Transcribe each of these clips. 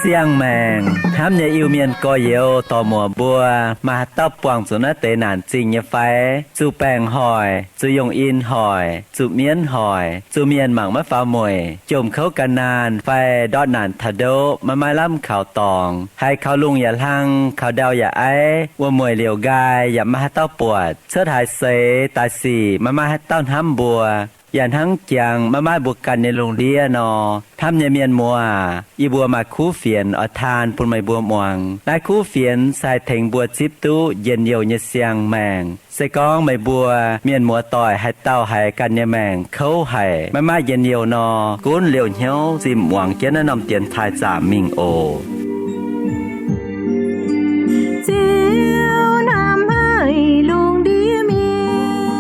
Siang-maengc hnamv nyei Iu-Mienh gorx-youz dorc-muoc mbuo, maaih haaix dauh buangh zuqc naaiv deix naanc zingh nyei fai? Zuqc baengc hoic, zuqc yungh in hoic, zuqc mienv hoic, zuqc mienh mangc maiv faaux mueic, jomc kouv gan naanh fai ndortv naanc taux ndoqv maiv maaih lamh kaux dorngx, haiz kaux lungh yaac hlang, kaux ndau yaac aiv, wuom-mueic liouc nqaai yaac maiv maaih haaix dauh buatc, cuotv haaix seix daaih sic maiv maaih haaix dauh hnamv mbuo, yaac hnangv jangx maiv maaih mbuo ganh nyei lungh ndiev nor, hnamv nyei mienh muoz aac, yie mbuo maaih kuv fienx oix taan bun meih mbuo muangx. Naaiv kuv fienx se haih tengx mbuo zipv duqv njien-youh nyei siang-maengc. Se gorngv meih mbuo mienh muoz-doic haaix dauh haiz ganh nyei maengc kouv haic, maiv maaih njien-youh nor, gunv liouh hnyouv zinh muangx jienv naaiv norm dienx taaih zaamc mingh oc. Ziouv hnamv haic lungh ndiev mienh,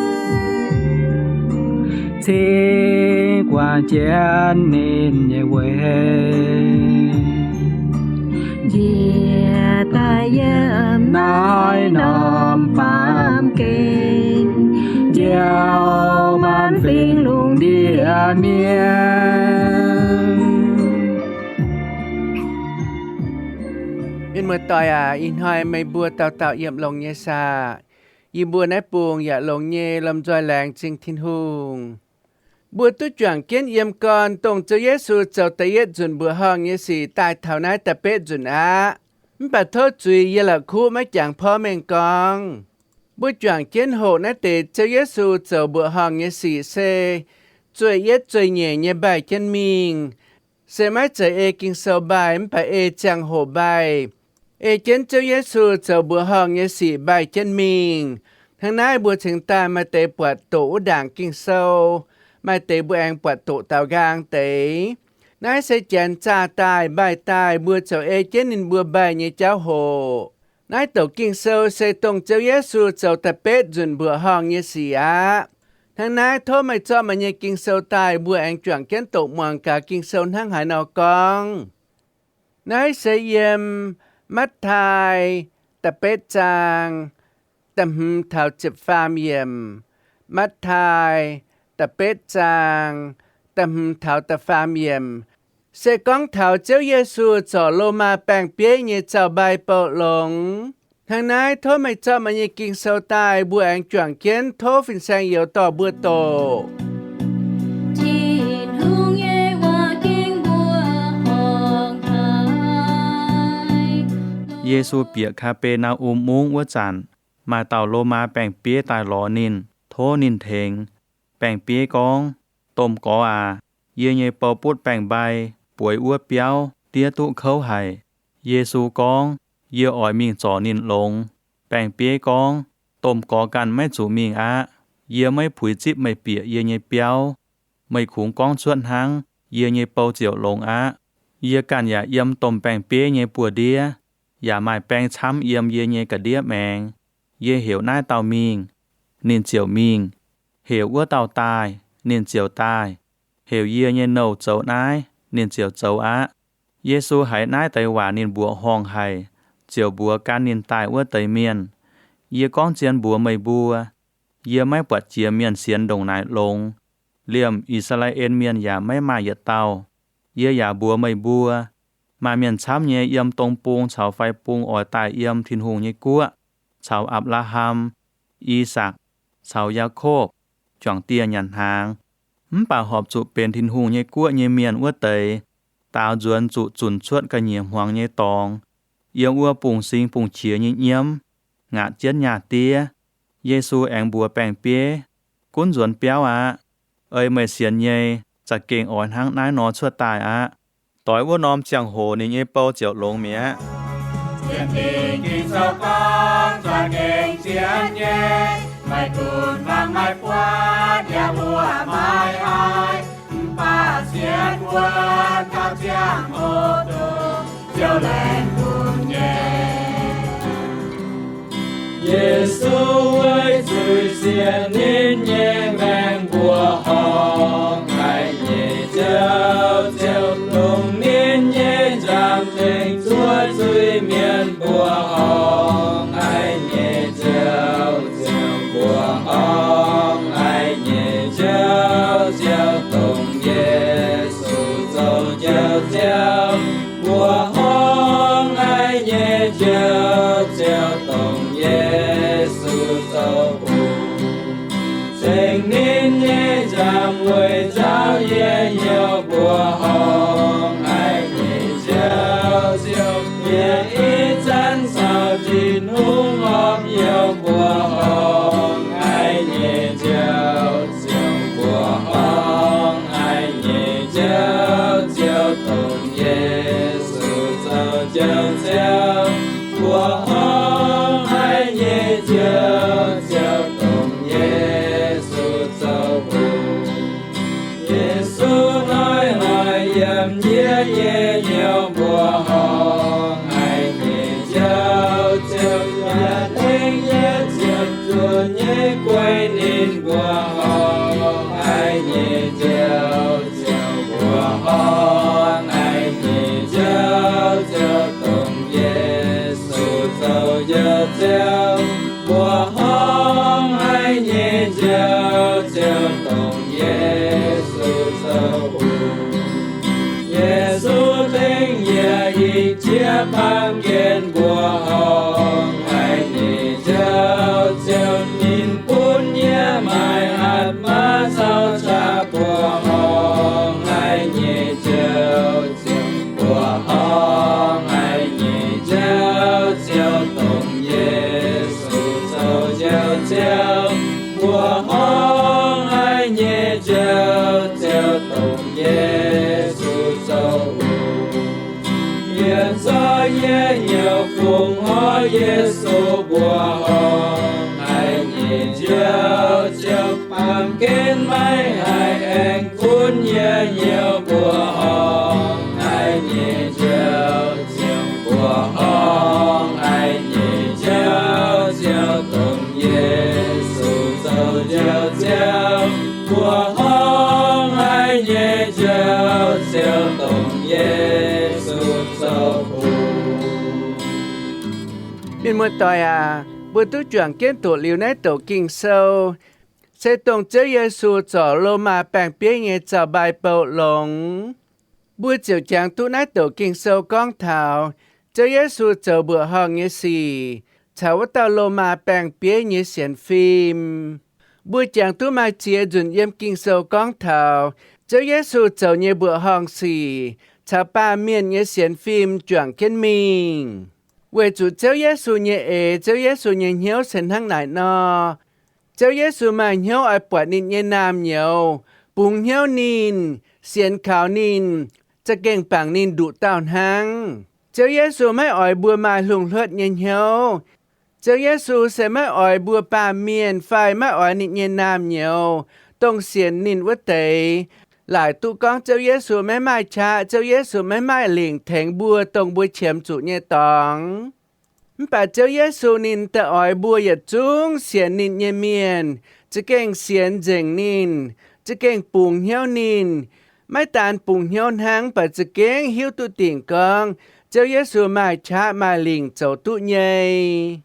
cingx guangc jienv ninh nyei weic, njiec daaih yiem naaiv norm baamh gen, njoux maanc fingx lungh ndiev mienh. Mienh muoz-doic aac, ih hnoi meih mbuo dauh dauh yiem longx nyei saah? Yie mbuo naaiv bung yaac longx nyei, lomh nzoih laengz zingh Tin-Hungh. Mbuo duqv juangc jienv yiem gorn dongh Ziouv Yesu zoux da'yietv nzunc mbuoqc horngh nyei sic daaih taux naaiv da'betv nzunc aqv. Mv baac tov zuiz yie la'kuqv maiv jangx porv mengh gorngv. Mbuo juangc jienv hoqc naaiv deix Ziouv Yesu zoux mbuoqc horngh nyei sic se zueih yietv zueih nyeic nyei mbaih jienv mingh. Se maiv zeiz ei Ging-Sou mbaih, mv baac ei ziangh hoc mbaih, ei jienv Ziouv Yesu zoux mbuoqc horngh nyei sic mbaih jienv mingh. Hnangv naaiv mbuo cingx daaih maaih deix buatc doqc wuov ndaangc Ging-Sou, maaih deix mbuo aengx buatc doqc daaux nqaang deix. Naaiv se janx zaah daaih mbaih daaih mbuo ziouc ei jienv ninh mbuo mbaih nyei jauv hoc. Naaiv douc Ging-Sou se dongh Ziouv Yesu zoux da'betv nzunc mbuoqc horngh nyei sic aqv. Hnangv naaiv tov meih zorqv meih nyei Ging-Sou daaih mbuo aengx juangc jienv doqc muangx gaax Ging-Sou hnangv haaix nor gorngv. Naaiv se yiem Matv^taai da'betv zaang da'hmz taux ziepc faam yiemc. Matv^taai da'betv zaang da'hmz taux da'faam yiemc, se gorngv taux Ziouv Yesu zorc Lomaa baeng-bieiv nyei zaux-mbai bouh longx. Hnangv naaiv tov meih zorqv meih nyei Ging-Sou daaih mbuo aengx juangc jienv tov fin-saeng youz dorh mbuo doqc. Tin-Hungh nyei waac-ging mbuoqc horngh haic. Yesu bieqc Kaa^be^naa^um Mungv wuov zanc, maaih dauh Lomaa baeng-bieiv daaih lorz ninh, tov ninh tengx. Baeng-bieiv gorngv, Domh Gorx aac, yie nyei bou butv baeng-mbai bueix wuov biauv diev duqv kouv haic. Yesu gorngv, Yie oix mingh zorc ninh longx. Baeng-bieiv gorngv, Domh Gorx ganh maiv zuqc mingh aqv. Yie maiv puix zipv meih bieqc yie nyei biauv. Meih kungx gorngv cuotv hnangv, yie nyei bou ziouc longx aqv. Yie ganh yaac yiem domh baeng-bieiv nyei buoz-ndiev, yaac maaih baeng camv yiem yie nyei ga'ndiev maengx. Yie heuc naaiv dauh mingh, ninh ziouc mingh. Heuc wuov dauh daaih, ninh ziouc daaih. Heuc yie nyei nouh zoux naaiv, ninh ziouc zoux aqv. Yesu haiz naaiv deix waac ninh mbuoqc horngh haic, ziouc mbuox gan ninh daaih wuov deix mienh, Yie gorngv zien mbuox meih mbuo, yie maiv buatc jiex mienh sienx ndongc naaic longx. Liemh I^saa^laa^en Mienh yaac maiv maaih yietc dauh. Yie yaac mbuox meih mbuo, maaih mienh camv nyei yiem dong bung caux fai bung oix daaih yiem Tin-Hungh nyei guoqv caux Apc^laa^ham, I^sakc, caux Yaakopv juangc dieh nyanc hnaangx, mv baac horpc zuqc benx Tin-Hungh nyei guoqv nyei mienh wuov deix, daaux nzuonx zuqc zunc cuotv ga'nyiec hmuangx nyei dorngx, yiem wuov bungx-singx bungx-qiex nyei nyiemv, ngaatc jienv nyaah diev. Yesu aengx mbuox baeng-bieiv, Gunv nzuonx biauv aqv. Ei meih sienx nyei, za'gengh oix hnangv naaiv nor cuotv daaih aqv. Doix wuov norm ziangh hoc ninh nyei bou ziouc longx mi'aqv. Sienx Ging-Sou gorngv, za'gengh sienx nyei, maiv gunv fangx maiv buatc yaac mbuo maiv haih, mv baac sienx wuov dauh ziangh hoc dongh Ziouv laengz bun nyei. Yesu weic zuqc sienx ninh nyei maengc mbuoqc horngh haic nyei ziouc, ziouc longc ninh nyei nzangc Tengx zuov zuiz-mienh mbuoqc horngh, haiz nyei nziouv ziouc mbuoqc horngh. Haiz nyei nziouv ziouc dongh Yesu zoux nziouv ziouv mbuoqc horngh. Haiz nyei nziouv ziouc dongh Yesu zoux hungh. Ceng ninh nyei nziaamv weic nzauh nyei hnyouv mbuoqc horngh. Haiz nyei nziouv ziouc bieqc ih zanc caux Tin-Hungh horpc hnyouv mbuoqc horngh. Haiz nyei nziouv ziouc mbuoqc horngh. Haiz nyei nziouv ziouc dongh Yesu zoux nziouv ziouv mbuoqc horngh. Haiz nyei nziouv ziouc dongh Yesu zoux hungh. Yesu hnoi-hnoi yiem yie nyei hnyouv mbuoqc horngh. Haiz nyei nziouv ziouc yaac tengx yie ziepc zuoqc nyei guei ninh mbuoqc horngh. Haiz nyei nziouv ziouc mbuoqc horngh. Haiz nyei nziouv ziouc dongh Yesu zoux nziouv ziouv mbuoqc horngh. Haiz nyei nziouv ziouc dongh Yesu zoux hungh. Yesu tengx yie ih jiex baamh gen mbuoqc horngh. Haiz nyei nziouv ziouc ninh bun yie maaih hatc maaz caux qaqv mbuoqc horngh. Haiz nyei nziouv ziouc mbuoqc horngh. Haiz nyei nziouv ziouc dongh Yesu zoux nziouv ziouv mbuoqc horngh. Haiz nyei nziouv ziouc dongh Yesu zoux hungh. Yie zorqv yie nyei hnyouv fungx horv Yesu mbuoqc horngh. Haiz nyei nziouv ziouc baamh gen maiv haih aengx gunv yie nyei hnyouv mbuoqc horngh. Haiz nyei nziouv ziouc mbuoqc horngh. Haiz nyei nziouv ziouc dongh Yesu zoux nziouv ziouv mbuoqc horngh. Haiz nyei nziouv ziouc dongh Yesu zoux hungh. Mienh muoz-doic aac, mbuo duqv juangc jienv doqc liuz naaiv douc Ging-Sou, se dongh Ziouv Yesu zorc Lomaa baeng-bieiv nyei zaux-mbai bou longx. Mbuo ziouc jangx duqv naaiv douc Ging-Sou gorngv taux Ziouv Yesu zoux mbuoqc horngh nyei sic caux wuov dauh Lomaa baeng-bieiv nyei sienx fim. Mbuo jangx duqv maaih ziex nzunc yiem Ging-Sou gorngv taux Ziouv Yesu zoux nyei mbuoqc horngh sic caux baamh mienh nyei sienx fim juangc jienv mingh. Weic zuqc Ziouv Yesu nyei eix, Ziouv Yesu nyei hnyouv se hnangv naaic nor. Ziouv Yesu maaih hnyouv oix buatc ninh nyei naamh nyouz, bungx hnyouv ninh, sienx kaux ninh, za'gengh bangc ninh nduqc dauh hnangv. Ziouv Yesu maiv oix mbuo maaih hlungh hluotv nyei hnyouv. Ziouv Yesu se maiv oix mbuo baamh mienh fai maiv oix ninh nyei naamh nyouz, dongh sienx ninh wuov deix, laaic duqv gorngv Ziouv Yesu maiv maaih qaqv, Ziouv Yesu maiv maaih lingc tengx mbuo dongh mbuo qiemx zuqc nyei dorngx. Mv baac Ziouv Yesu ninh daaih oix mbuo yietc zungv sienx ninh nyei mienh za'gengh sienx nzengc ninh, za'gengh bungx hnyouv ninh. Maiv daan bungx hnyouv hnangv, mv baac za'gengh hiuv duqv dingc gorngv Ziouv Yesu maaih qaqv maaih lingc zoux duqv nyei.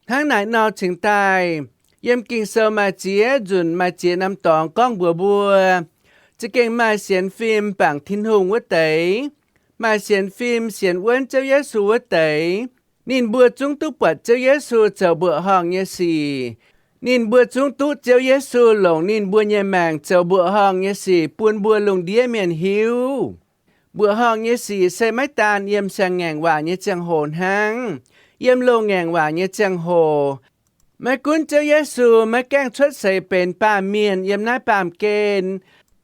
Hnangv naaic nor cingx daaih, yiem Ging-Sou maaih ziex nzunc maaih ziex norm dorngx gorngv mbuox mbuo, za'gengh maaih sienx fim bangc Tin-Hungh wuov deix, maaih sienx fim sienx wuonv Ziouv Yesu wuov deix, ninh mbuo zungv duqv buatc Ziouv Yesu zoux mbuoqc horngh nyei sic. Ninh mbuo zungv duqv Ziouv Yesu longc ninh mbuo nyei maengc zoux mbuoqc horngh nyei sic bun mbuo lungh ndiev mienh hiuv. Mbuoqc horngh nyei sic se maiv daan yiem siang-ngaengc waac nyei ziangh hoc hnangv. Yiem loz-ngaengc waac nyei ziangh hoc, maiv gunv Ziouv Yesu maiv gaengh cuotv seix benx baamh mienh yiem naaiv baamh gen,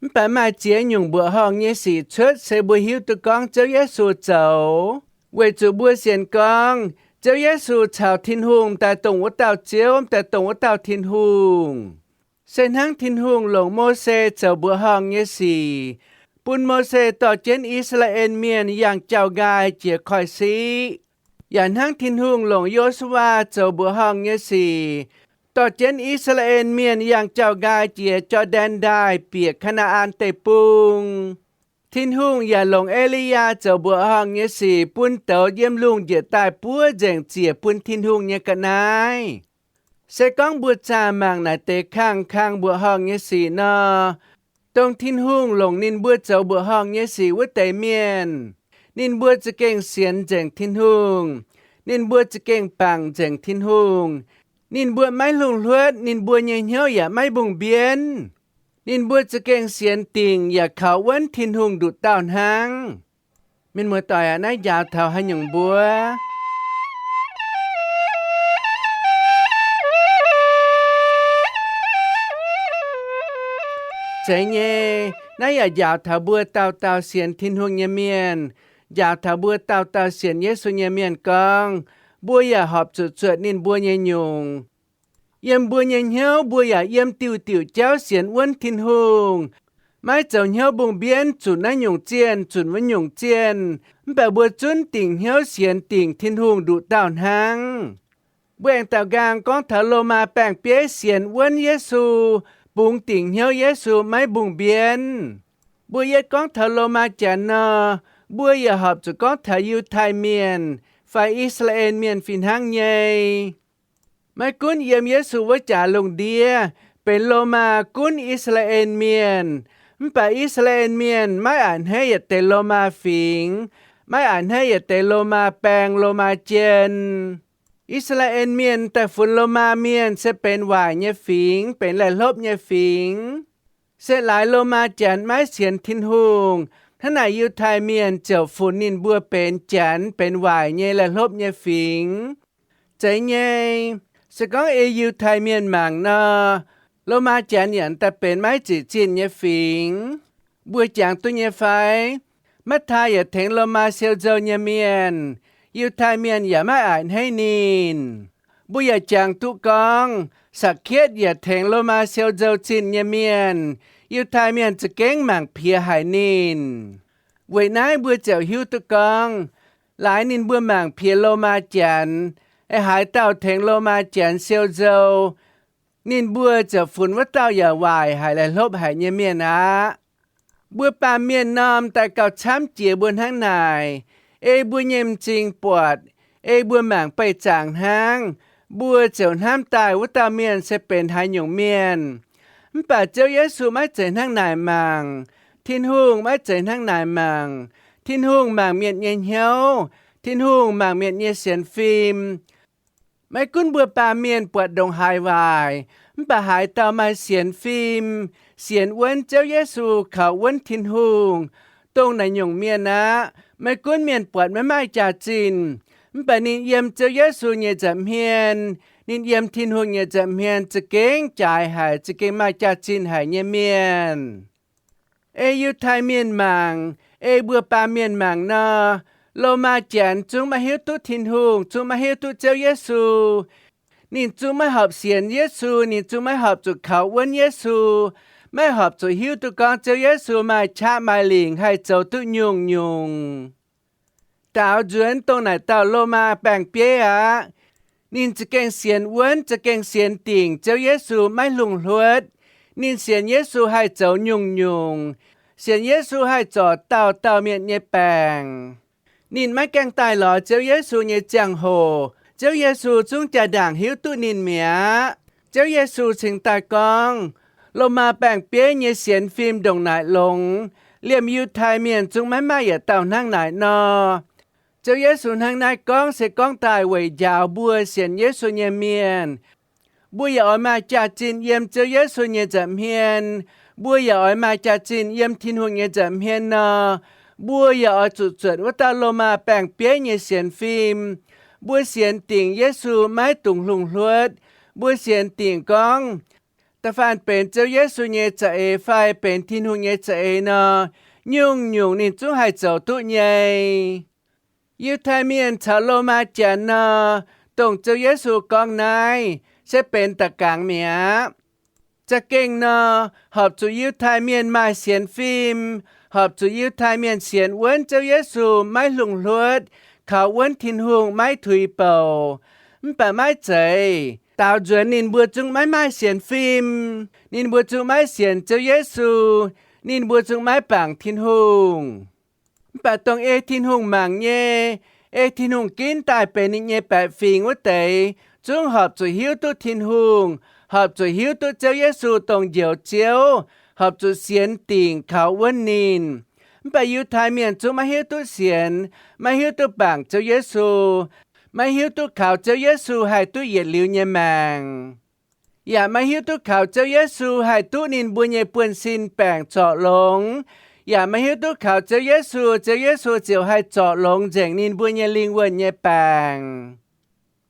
mv baac maaih ziex nyungc mbuoqc horngh nyei sic cuotv se mbuo hiuv duqv gorngv Ziouv Yesu zoux, weic zuqc mbuo sienx gorngv Ziouv Yesu caux Tin-Hungh m'daaih dongh wuov dauh Ziouv, m'daaih dongh wuov dauh Tin-Hungh. Se hnangv Tin-Hungh longc Mose zoux mbuoqc horngh nyei sic, bun Mose dorh jienv I^saa^laa^en Mienh yangh jauv-nqaai jiex koiv-siqv, yaac hnangv Tin-Hungh longc Yo^su^waa zoux mbuoqc horngh nyei sic, dorh jienv I^saa^laa^en Mienh yangh jauv-nqaai jiex Jor^ndaen Ndaaih bieqc Kaa^naa^an Deic-Bung. Tin-Hungh yaac longc E^li^yaa zoux mbuoqc horngh nyei sic bun douz yiem lungh njiec daaih buov nzengc ziec bun Tin-Hungh nyei ga'naaiv. Se gorngv mbuo zaah mangc naaic deix kangh kang mbuoqc horngh nyei sic nor, dongh Tin-Hungh longc ninh mbuo zoux mbuoqc horngh nyei sic wuov deix mienh, ninh mbuo za'gengh sienx nzengc Tin-Hungh. Ninh mbuo za'gengh bangc nzengc Tin-Hungh. Ninh mbuo maiv lungh hluotv, ninh mbuo nyei hnyouv yaac maiv mbungh mbienv. Ninh mbuo za'gengh sienx dingc yaac kaux wuonv Tin-Hungh nduqc dauh hnangv. Mienh muoz-doic aac, naaiv njaaux taux haaix nyungc mbuo? Zeiz nyei, naaiv yaac njaaux taux mbuo dauh dauh sienx Tin-Hungh nyei mienh, njaaux taux mbuo dauh dauh sienx Yesu nyei mienh gorngv, mbuo yaac horpc zuqc zuotc ninh mbuo nyei nyungc. Yiem mbuo nyei hnyouv mbuo yaac yiem diuh diuc jauv sienx wuonv Tin-Hungh, maiv zoux hnyouv mbungh mbienv zunc naaiv nyungc zienh zunc wuov nyungc zienh, mv baac mbuo zunv dingc hnyouv sienx dingc Tin-Hungh nduqc dauh hnangv. Mbuo aengx daaux nqaang gorngv taux Lomaa baeng-bieiv sienx wuonv Yesu, bungx dingc hnyouv Yesu maiv mbungh mbienv. Mbuo yietv gorngv taux Lomaa Janx nor, mbuo yaac horpc zuqc gorngv taux Yiutai Mienh fai I^saa^laa^en Mienh fih hnangv nyei. Maiv gunv yiem Yesu wuov jaax lungh ndiev benx Lomaa gunv I^saa^laa^en Mienh, mv baac I^saa^laa^en Mienh maiv a'hneiv yietc deix Lomaa fingx, maiv a'hneiv yietc deix Lomaa baeng, Lomaa jien. I^saa^laa^en Mienh daaih funx Lomaa Mienh se benx waaic nyei fingx, benx laih hlopv nyei fingx. Se laaix Lomaa Janx maiv sienx Tin-Hungh, hnangv naaic Yiutai Mienh ziouc funx ninh mbuo benx Janx, benx waaic nyei, laih hlopv nyei fingx. Zeiz nyei, se gorngv ei Yiutai Mienh mangc nor, Lomaa Janx yaac daaih benx maiv ziqc zinh nyei fingx. Mbuo jangx duqv nyei fai? Matv^tai yaac tengx Lomaa siou nzou nyei mienh, Yiutai Mienh yaac maiv a'hneiv ninh. Mbuo yaac jangx duqv gorngv Saqv^ketv yaac tengx Lomaa siou nzou zinh nyei mienh, Yiutai Mienh za'gengh mangc piex haic ninh. Weic naaiv mbuo ziouc hiuv duqv gorngv, laaix ninh mbuo mangc piex Lomaa Janx, ei haaix dauh tengx Lomaa Janx siou nzou, ninh mbuo ziouc funx wuov dauh yaac waaic haic, laih hlopv haic nyei mienh aqv. Mbuo baamh mienh norm daaih gauh camv jiex mbuo hnangv naaic. Ei mbuo nyei m'zing buatc, ei mbuo mangc beih zaangc hnangv, mbuo ziouc hnamv daaih wuov dauh mienh se benx haaix nyungc mienh. Mv baac Ziouv Yesu maiv zeiz hnangv naaic mangc. Tin-Hungh maiv zeiz hnangv naaic mangc. Tin-Hungh mangc mienh nyei hnyouv. Tin-Hungh mangc mienh nyei sienx fim. Maiv gunv mbuo baamh mienh buatc ndongc haaix waaic, mv baac haaix dauh maaih sienx fim, sienx wuonv Ziouv Yesu, kaux wuonv Tin-Hungh, dongh naaic nyungc mienh aqv. Maiv gunv mienh buatc maiv maaih jaax-zinh, mv baac ninh yiem Ziouv Yesu nyei nza'hmien, ninh yiem Tin-Hungh nyei nza'hmien za'gengh jaaix haic, za'gengh maaih jaax-zinh haic nyei mienh. Ei Yiutai Mienh mangc, ei mbuo baamh mienh mangc nor, Lomaa Janx zungv maiv hiuv duqv Tin-Hungh, zungv maiv hiuv duqv Ziouv Yesu. Ninh zungv maiv horpc sienx Yesu, ninh zungv maiv horpc zuqc kaux wuonv Yesu, maiv horpc zuqc hiuv duqv gorngv Ziouv Yesu maaih qaqv maaih lingc haih zoux duqv nyungc-nyungc. Daaux nzuonx dongh naaic dauh Lomaa baeng-bieiv aqv. Ninh za'gengh sienx wuonv, za'gengh sienx dingc Ziouv Yesu maiv lungh hluotv. Ninh sienx Yesu haih zoux nyungc-nyungc, sienx Yesu haih zorc dauh dauh mienh nyei baengc. Ninh maiv gaengh daaih lorz Ziouv Yesu nyei ziangh hoc, Ziouv Yesu zungv jaa-ndaangc hiuv duqv ninh mi'aqv. Ziouv Yesu cingx daaih gorngv, Lomaa baeng-bieiv nyei sienx fim ndongc naaic longx, liemh Yiutai Mienh zungv maiv maaih yietc dauh hnangv naaic nor. Ziouv Yesu hnangv naaiv gorngv se gorngv daaih weic njaaux mbuo sienx Yesu nyei mienh. Mbuo yaac oix maaih jaax-zinh yiem Ziouv Yesu nyei nza'hmien. Mbuo yaac oix maaih jaax-zinh yiem Tin-Hungh nyei nza'hmien nor, mbuo yaac oix zuqc zuotc wuov dauh Lomaa baeng-bieiv nyei sienx fim. Mbuo sienx dingc Yesu maiv dungx lungh hluotv. Mbuo sienx dingc gorngv, da'faanh benx Ziouv Yesu nyei za'eix fai benx Tin-Hungh nyei za'eix nor, nyungc-nyungc ninh zungv haih zoux duqv nyei. Yiutai Mienh caux Lomaa Janx nor, dongh Ziouv Yesu gorngv naaiv se benx da'gangx mi'aqv. Za'gengh nor, horpc zuqc Yiutai Mienh maaih sienx fim, horpc zuqc Yiutai Mienh sienx wuonv Ziouv Yesu maiv lungh hluotv, kaux wuonv Tin-Hungh maiv tuix bouc. Mv baac maiv zeiz, daaux nzuonx ninh mbuo zungv maiv maaih sienx fim. Ninh mbuo zungv maiv sienx Ziouv Yesu. ninh mbuo zungv maiv bangc Tin-Hungh. Mv baac dongh ei Tin-Hungh mangc nyei, ei Tin-Hungh ginv daaih benx ninh nyei baeqc fingx wuov deix, zungv horpc zuqc hiuv duqv Tin-Hungh, horpc zuqc hiuv duqv Ziouv Yesu dongh Njoux Ziouv, horpc zuqc sienx dingc kaux wuonv ninh. Mv baac Yiutai Mienh zungv maiv hiuv duqv sienx, maiv hiuv duqv bangc Ziouv Yesu, maiv hiuv duqv kaux Ziouv Yesu haih duqv yietc liuz nyei maengc, yaac maiv hiuv duqv kaux Ziouv Yesu haih duqv ninh mbuo nyei buonv-sin baengc zorc longx, yaac maiv hiuv duqv kaux Ziouv Yesu, Ziouv Yesu ziouc haih zorc longx nzengc ninh mbuo nyei lingh wuonh nyei baengc.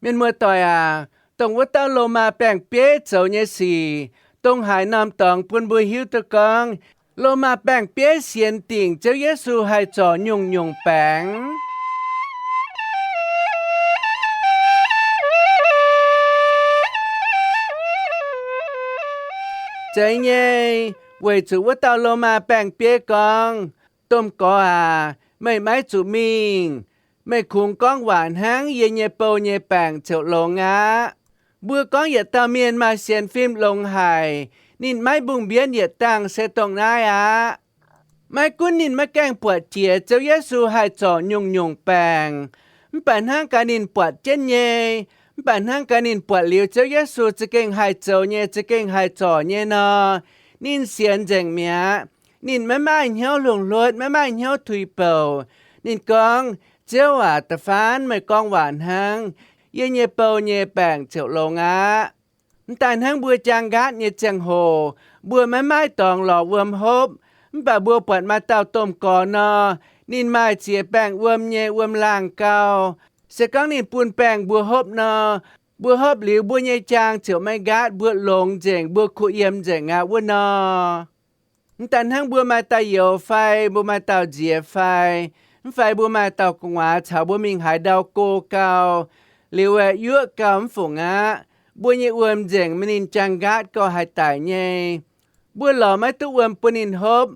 Mienh muoz-doic aac, dongh wuov dauh Lomaa baeng-bieiv zoux nyei sic, dongh haaix norm dorngx bun mbuo hiuv duqv gorngv Lomaa baeng-bieiv sienx dingc Ziouv Yesu haih zorc nyungc-nyungc baengc. Zeiz nyei, weic zuqc wuov dauh Lomaa baeng-bieiv gorngv, Domh Gorx aac, meih maiv zuqc mingh. Meih kungx gorngv waac hnangv, yie nyei bou nyei baengc ziouc longx aqv. Mbuo gorngv yietc dauh mienh maaih sienx fim longx haic, ninh maiv mbungh mbienv yietc dangh se dongh naaiv aqv. Maiv gunv ninh maiv gaengh buatc jiex Ziouv Yesu haih zorc nyungc-nyungc baengc, mv baac hnangv gaax ninh buatc jienv nyei, mv baac hnangv gaax ninh buatc liuz Ziouv Yesu za'gengh haih zoux nyei, za'gengh haih zorc nyei nor, ninh sienx nzengc mi'aqv. Ninh maiv maaih hnyouv hluongv hluotv, maiv maaih hnyouv tuix bouc. Ninh gorngv, Ziouv aac, da'faanh meih gorngv waac hnangv, yie nyei bou nyei baengc ziouc longx aqv. Mv daaih hnangv mbuo jaang nqaatv nyei ziangh hoc, mbuo maiv maaih dorngx lorz wuom hopv, mv baac mbuo buatc maaih dauh domh gorx nor, ninh maaih ziex baengh wuom nyei wuom-laangh gau. Se gorngv ninh bun baengh mbuo hopv nor, mbuo hopv liuz mbuo nyei jaang ziouc maiv nqaatv, mbuo longx nzengc, mbuo kuh yiem nzengc aqv wuov nor. Mv daaih hnangv mbuo maaih dauh youz fai mbuo maaih dauh nziex fai, mv fai mbuo maaih dauh gu'nguaaz caux mbuo mingh haaix ndau go gau, liuz aeqv, yuoqv gau mv fungc aqv, mbuo nyei wuom nzengc, maaih ninh jaang nqaatv gau haih daic nyei. Mbuo lorz maiv duqv wuom bun ninh hopv.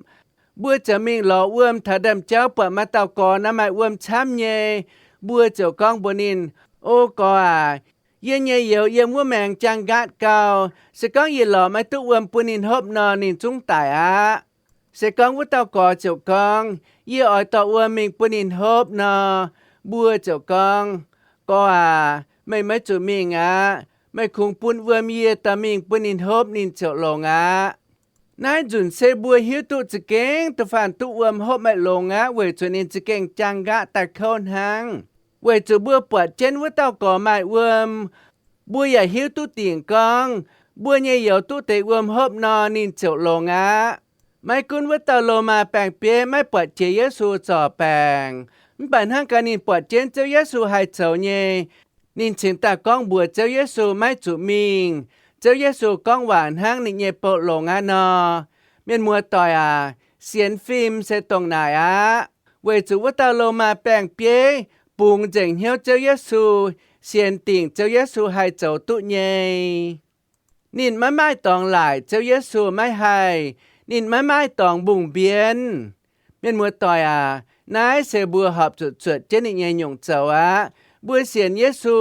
Mbuo ziouc mingh lorz wuom taux ndaamv-jauv, buatc maaih dauh gorx naaiv maaih wuom camv nyei. Mbuo ziouc gorngv mbuox ninh, O gorx aac, yie nyei youz yiem wuov maengx jaang nqaatv gau. Se gorngv yie lorz maiv duqv wuom bun ninh hopv nor, ninh zungv daic aqv. Se gorngv wuov dauh gorx ziouc gorngv, Yie oix dorh wuom mingh bun ninh hopv nor, mbuo ziouc gorngv, Gorx aac, meih maiv zuqc mingh aqv. Meih kungx bun wuom yie dorh mingh bun ninh hopv, ninh ziouc longx aqv. Naaiv nzunc se mbuo hiuv duqv za'gengh da'faanh duqv wuom hopv maiv longx aqv, weic zuqc ninh za'gengh jaang nqaatv daaih kouv hnangv. Weic zuqc mbuo buatc jienv wuov dauh gorx maaih wuom, mbuo yaac hiuv duqv dingc gorngv, mbuo nyei youz duqv deix wuom hopv nor, ninh ziouc longx aqv. Maiv gunv wuov dauh Lomaa baeng-bieiv maiv buatc jiex Yesu zorc baengc, mv baac hnangv gaax ninh buatc jienv Ziouv Yesu haih zoux nyei, ninh cingx daaih gorngv mbuox Ziouv Yesu maiv zuqc mingh. Ziouv Yesu gorngv waac hnangv ninh nyei bou longx aqv nor. Mienh muoz-doic aac, sienx fim se dongh naaic aqv. Weic zuqc wuov dauh Lomaa baeng-bieiv bungx nzengc hnyouv Ziouv Yesu, sienx dingc Ziouv Yesu haih zoux duqv nyei. Ninh maiv maaih dorngx laaic Ziouv Yesu maiv haih. Ninh maiv maaih dorngx mbungh mbienv. Mienh muoz-doic aac, naaiv se mbuo horpc zuqc zuotc jienv ninh nyei nyungc zoux aqv. Mbuo sienx Yesu,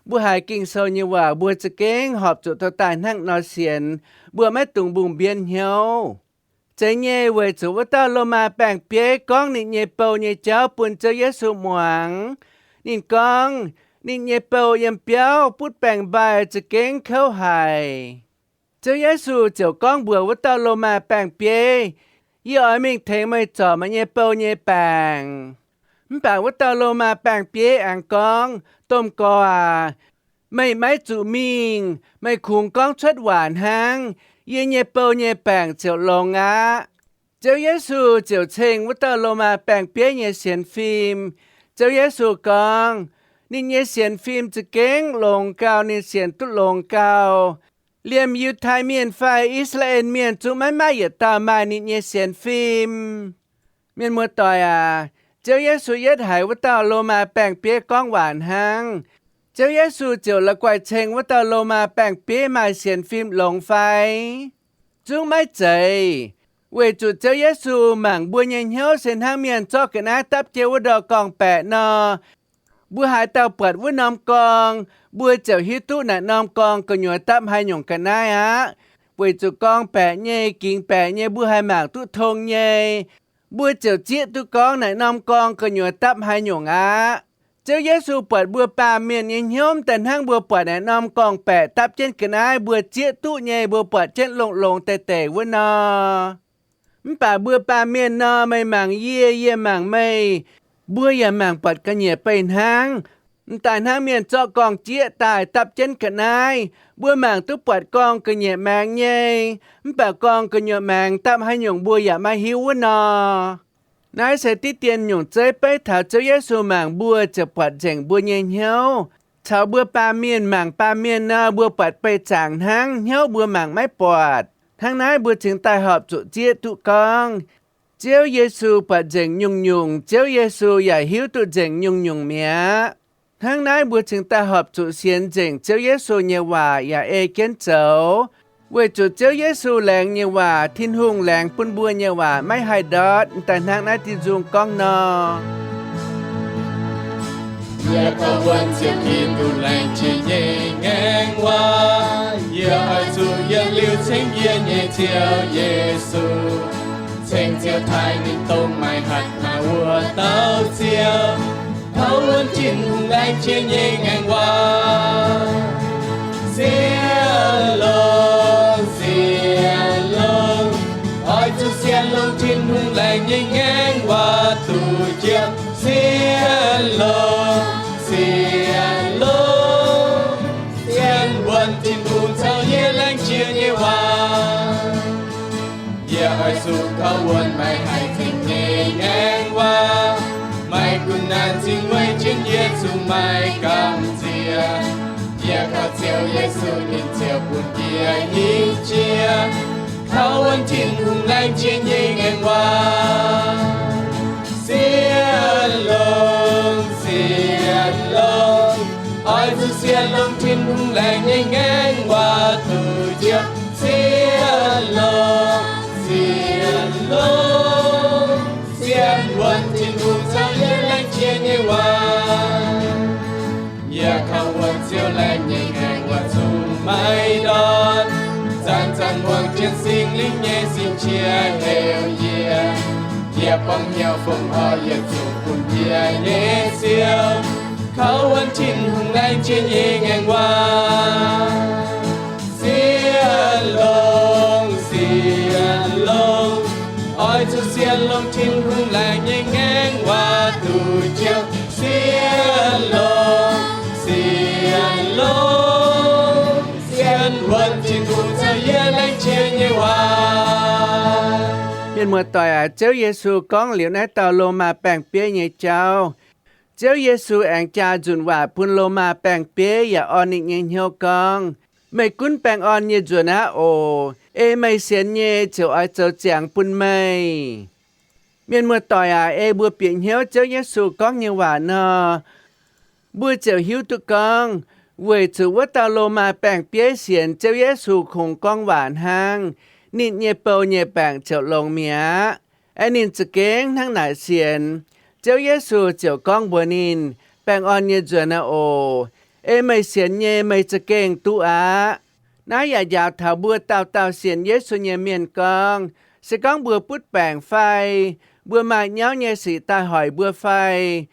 mbuo haiz Ging-Sou nyei waac, mbuo za'gengh horpc zuqc dorh daaih hnangv nor sienx. Mbuo maiv dungx mbungh mbienv hnyouv. Zeiz nyei, weic zuqc wuov dauh Lomaa baeng-bieiv gorngv ninh nyei bou nyei jauv bun Ziouv Yesu muangx. Ninh gorngv, Ninh nyei bou yiem biauv butv baengc-mbaih za'gengh kouv haic. Ziouv Yesu ziouc gorngv mbuox wuov dauh Lomaa baeng-bieiv, Yie oix mingh tengx meih zorc meih nyei bou nyei baengc. Mv baac wuov dauh Lomaa baeng-bieiv aengx gorngv, Domh gorx aac, meih maiv zuqc mingh. Meih kungx gorngv cuotv waac hnangv, yie nyei bou nyei baengc ziouc longx aqv. Ziouv Yesu ziouc ceng wuov dauh Lomaa baeng-bieiv nyei sienx fim. Ziouv Yesu gorngv, Ninh nyei sienx fim za'gengh longx gau, ninh sienx duqv longx gau. Liemh Yiutai Mienh fai I^saa^laa^en Mienh zungv maiv maaih yietc dauh maaih ninh nyei sienx fim. Mienh muoz-doic aac, Ziouv Yesu yietv haiz wuov dauh Lomaa baeng-bieiv gorngv waac hnangv, Ziouv Yesu ziouc la'guaih ceng wuov dauh Lomaa baeng-bieiv maaih sienx fim longx fai? Zungv maiv zeiz, weic zuqc Ziouv Yesu mangc mbuo nyei hnyouv se hnangv mienh zorqv ga'naaiv dapv jienv wuov ndortv gorngv-baeqc nor. Mbuo haaix dauh buatc wuov norm gorngv, mbuo ziouc hiuv duqv naaic norm gorngv gu'nyuoz dapv haaix nyungc ga'naaiv aqv. weic zuqc gorngv-baeqc nyei, gingx baeqc nyei mbuo haih mangc duqv tong nyei. Mbuo ziouc zieqv duqv gorngv naaic norm gorngv gu'nyuoz dapv haaix nyungc aqv. Ziouv Yesu buatc mbuo baamh mienh nyei hnyouv daaih hnangv mbuo buatc naaic norm gorngv-baeqc dapv jienv ga'naaiv mbuo zieqv duqv nyei, mbuo buatc jienv longx-longx deix-deix wuov nor. Mv baac mbuo baamh mienh nor, meih mangc yie, yie mangc meih, mbuo yaac mangc buatc ga'nyiec beih hnangv. M'daaih hnangv mienh zorqv gorngv-jieqv daaih dapv jienv ga'naaiv, mbuo mangc duqv buatc gorngv ga'nyiec maengx nyei, mv baac gorngv gu'nyuoz maengx dapv haaix nyungc mbuo yaac maiv hiuv wuov nor. Naaiv se diqv dien nyungc zeiv beiv taux Ziouv Yesu mangc mbuo ziouc buatc nzengc mbuo nyei hnyouv. Caux mbuo baamh mienh mangc baamh mienh nor, mbuo buatc beih zaangc hnangv, hnyouv mbuo mangc maiv buatc. Hnangv naaiv mbuo cingx daaih horpc zuqc zieqv duqv gorngv, Ziouv Yesu buatc nzengc nyungc-nyungc, Ziouv Yesu yaac hiuv duqv nzengc nyungc-nyungc mi'aqv. Hnangv naaiv mbuo cingx daaih horpc zuqc sienx nzengc Ziouv Yesu nyei waac yaac ei jienv zoux, weic zuqc Ziouv Yesu laengz nyei waac, Tin-Hungh laengz bun mbuo nyei waac maiv haih ndortv. M'daaih hnangv naaiv diuh nzung gorngv nor. Yie kouv wuonv Ziouv Tin-Hungh laengz jiex nyei ngaengc waac. Yie oix zuqc yietc liuz ceng yie nyei Ziouv Yesu, ceng Ziouv taaih ninh dongh maaih hatc maaz wuov dauh Ziouv. Kouv wuonv Tin-Hungh laengz jiex nyei ngaengc waac. Sieqv longx, sieqv longx, oix zuqc sieqv longx Tin-Hungh laengz nyei ngaengc waac duqv njoux. Sieqv longx, sieqv longx, sienx wuonv Tin-Hungh caux yie laengz jiex nyei waac. Yie oix zuqc kouv wuonv maaih haih tengx nyei ngaengc waac. Maaih kuv naanc cingx weic jienv yie zuqc maaih gamh nziex. Yie kaux Ziouv Yesu, ninh ziouc bun yie hiuv jiex kouv wuonv Tin-Hungh laengz jiex nyei ngaengc waac. Sieqv longx, sieqv longx, oix zuqc sieqv longx Tin-Hungh laengz nyei ngaengc waac duqv njoux. Sieqv longx, sieqv longx, sienx wuonv Tin-Hungh caux yie laengz jiex nyei waac. Yie kouv wuonv Ziouv laengz nyei ngaengc waac zuqc maiv ndortv. Zanc-zanc muangx jienv Singx Lingh nyei sing qiex heuc yie. Yie buangv hnyouv fongc horc yietc zungv bun yie nyei Ziouv. Kouv wuonv Tin-Hungh laengz jiex nyei ngaengc waac. Sieqv longx, sieqv longx, oix zuqc sieqv longx Tin-Hungh laengz nyei ngaengc waac duqv njoux. Sieqv longx, sieqv longx, sienx wuonv Tin-Hungh caux yie laengz jiex nyei waac. Mienh muoz-doic aac, Ziouv Yesu gorngv liuz naaiv dauh Lomaa baeng-bieiv nyei jauv, Ziouv Yesu aengx jaa nzunc waac bun Lomaa baeng-bieiv yaac orn ninh nyei hnyouv gorngv, Meih gunv baengh orn nyei nzuonx aqv oc. Ei meih sienx nyei ziouc oix zoux ziangx bun meih. Mienh muoz-doic aac, ei mbuo bieqc hnyouv Ziouv Yesu gorngv nyei waac nor, mbuo ziouc hiuv duqv gorngv, weic zuqc wuov dauh Lomaa baeng-bieiv sienx Ziouv Yesu kungx gorngv waac hnangv, ninh nyei bou nyei baengc ziouc longx mi'aqv. Aeqv, ninh za'gengh hnangv naaic sienx. Ziouv Yesu ziouc gorngv mbuox ninh, Baengh orn nyei nzuonx aqv oc. Ei meih sienx nyei, meih za'gengh duqv aqv. Naaiv yaac njaaux taux mbuo dauh dauh sienx Yesu nyei mienh gorngv, se gorngv mbuo butv baengc fai mbuo maaih nyauv nyei sic daaih hoic mbuo fai,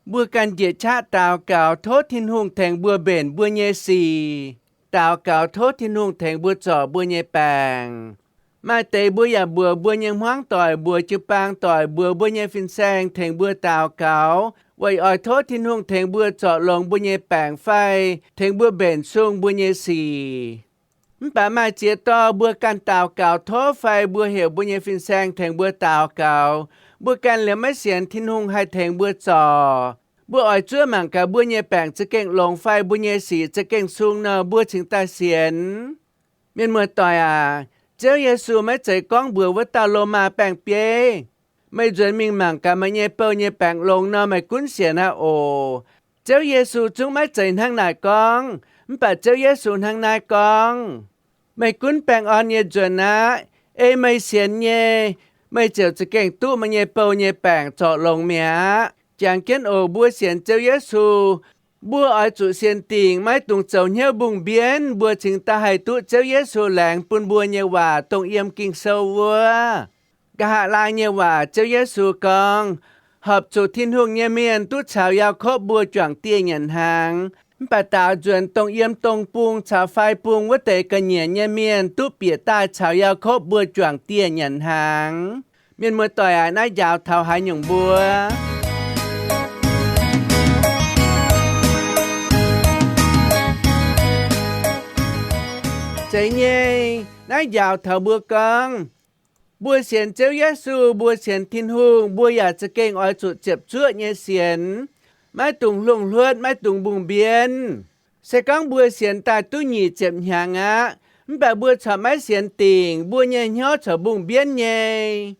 mbuo ganh njiec qaqv daux gaux tov Tin-Hungh tengx mbuo mbenc mbuo nyei sic. Daux gaux tov Tin-Hungh tengx mbuo zorc mbuo nyei baengc. Maaih deix mbuo yaac mbuox mbuo nyei hmuangv doic, mbuox jiu-baang doic, mbuox mbuo nyei fin-saeng tengx mbuo daux gaux, weic oix tov Tin-Hungh tengx mbuo zorc longx mbuo nyei baengc fai tengx mbuo mbenc sung mbuo nyei sic. Mv baac maaih ziex dorh mbuo ganh daux gaux tov fai mbuo heuc mbuo nyei fin-saeng tengx mbuo daux gaux, mbuo ganh liemh maiv sienx Tin-Hungh haih tengx mbuo zorc. Mbuo oix zuov mangc gaax mbuo nyei baengc za'gengh longx fai mbuo nyei sic za'gengh sung nor, mbuo cingx daaih sienx. Mienh muoz-doic aac, Ziouv Yesu maiv zeiz gorngv mbuox wuov dauh Lomaa baeng-bieiv, Meih nzuonx mingh mangc gaax meih nyei bou nyei baengc longx nor, meih gunv sienx aqv oc. Ziouv Yesu zungv maiv zeiz hnangv naaic gorngv. Mv baac Ziouv Yesu hnangv naaiv gorngv, Meih gunv baengh orn nyei nzuonx aqv. Ei meih sienx nyei, meih ziouc za'gengh duqv meih nyei bou nyei baengc zorc longx mi'aqv. Jangx jienv oc, mbuo sienx Ziouv Yesu, Mbuo oix zuqc sienx dingc, maiv dungx zoux hnyouv mbungh mbienv, mbuo cingx daaih haih duqv Ziouv Yesu laengz bun mbuo nyei waac, dongh yiem Ging-Sou wuov. Nqa'haav laai nyei waac Ziouv Yesu gorngv, horpc zuqc Tin-Hungh nyei mienh duqv caux Yaakopv mbuo juangc dieh nyanc hnaangx. Mv baac daaux nzuonx dongh yiem dong bung caux fai bung wuov deix ga'nyiec nyei mienh duqv bieqc daaih caux Yaakopv mbuo juangc dieh nyanc hnaangx. Mienh muoz-doic aac, naaiv njaaux taux haaix nyungc mbuo? Zeiz nyei, naaiv njaaux taux mbuo gorngv, mbuo sienx Ziouv Yesu, mbuo sienx Tin-Hungh, mbuo yaac za'gengh oix zuqc ziepc zuoqv nyei sienx, maiv dungx hlungh hluotv, maiv dungx mbungh mbienv. Se gorngv mbuo sienx daaih duqv nyic ziepc hnyangx aqv, mv baac mbuo corc maiv sienx dingc, mbuo nyei hnyouv corc mbungh mbienv nyei.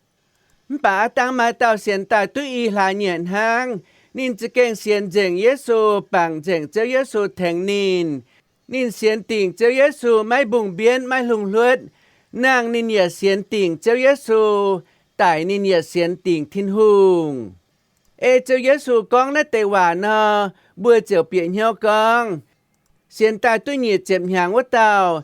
Mv baac aav dangh maaih dauh sienx daaih duqv i hlaax nyieqc hnangv. Ninh za'gengh sienx nzengc Yesu, bangc nzengc Ziouv Yesu tengx ninh. Ninh sienx dingc Ziouv Yesu maiv mbungh mbienv, maiv hlungh hluotv. Nangh ninh yaac sienx dingc Ziouv Yesu, daic ninh yaac sienx dingc Tin-Hungh. Ei Ziouv Yesu gorngv naaiv deix waac nor, mbuo ziouc bieqc hnyouv gorngv, sienx daaih duqv nyic ziepc hnyangx wuov dauh,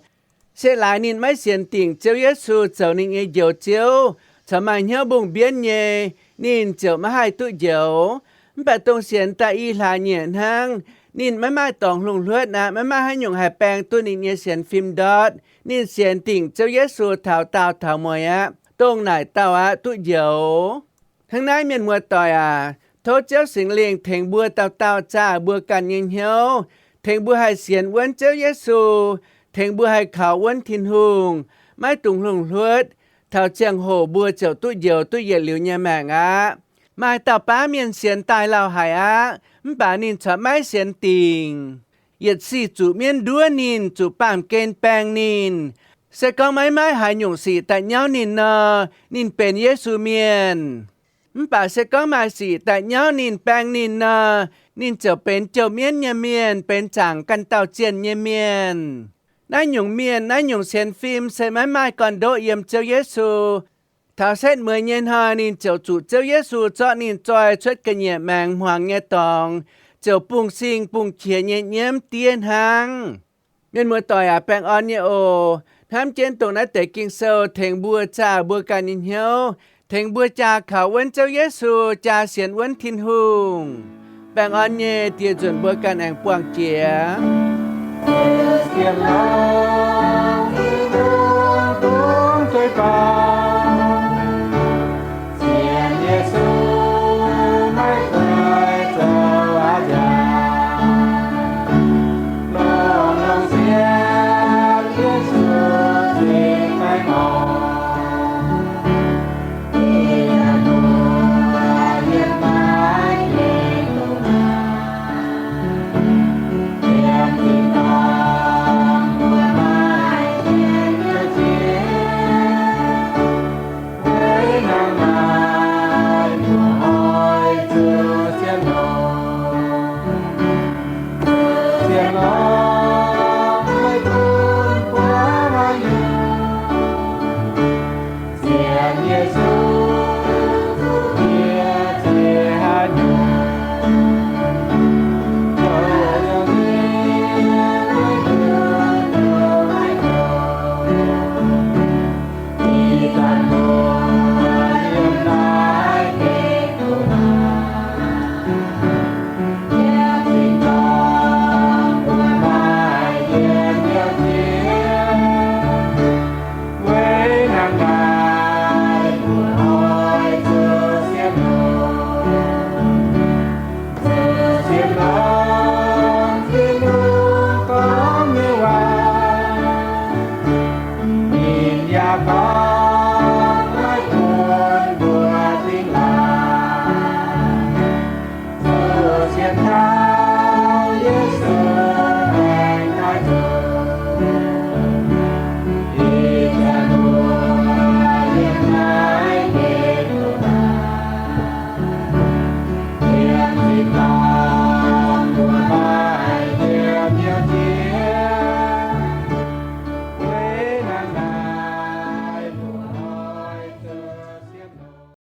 se laaix ninh maiv sienx dingc Ziouv Yesu zoux ninh nyei Njoux Ziouv, corc maaih hnyouv mbungh mbienv nyei, ninh ziouc maiv haih duqv njoux. Mv baac dongh sienx daaih i hlaax nyieqc hnangv, ninh maiv maaih dorngx hlungh hluotv aqv, maiv maaih haaix nyungc haih baeng duqv ninh nyei sienx fim ndortv. Ninh sienx dingc Ziouv Yesu taux daauh taux mueiz aqv, dongh naaic dauh aqv duqv njoux. Hnangv naaiv, mienh muoz-doic aac, tov Ziouv Singx Lingh tengx mbuo dauh dauh zaah mbuo ganh nyei hnyouv, tengx mbuo haih sienx wuonv Ziouv Yesu, tengx mbuo haih kaux wuonv Tin-Hungh, maiv dungx hlungh hluotv. Taux ziangh hoc mbuo ziouc duqv njoux duqv yietc liuz nyei maengc aqv. Maaih dauh baav mienh sienx daaih lauh haic aqv, mv baac ninh corc maiv sienx dingc. Yietc sic zuqc mienv nduov ninh, zuqc baamh gen baeng ninh. Se gorngv maiv maaih haaix nyungc sic daaih nyauv ninh nor, ninh benx Yesu mienh. Mv baac se gorngv maaih sic daaih nyauv ninh, baeng ninh nor, ninh ziouc benx jouh mienv nyei mienh, benx zaangc ganh dauh zienh nyei mienh. Naaiv nyungc mienh, naaiv nyungc sienx fim se maiv maaih gorn-ndoqv yiem Ziouv Yesu. Taux setv mueiz nyei hnoi ninh ziouc zuqc Ziouv Yesu zorqv ninh zoih cuotv ga'nyiec maengx hmuangx nyei dorngx, ziouc bungx sing bungx qiex nyei nyiemv diev hnangv. Mienh muoz-doic aac, baengh orn nyei oc. Hnamv jienv dongh naaiv deix Ging-Sou tengx mbuo zaah mbuo ganh nyei hnyouv, tengx mbuo jaa kaux wuonv Ziouv Yesu, jaa sienx wuonv Tin-Hungh. Baengh orn nyei, diex nzunc mbuo ganh aengx buangh jiex.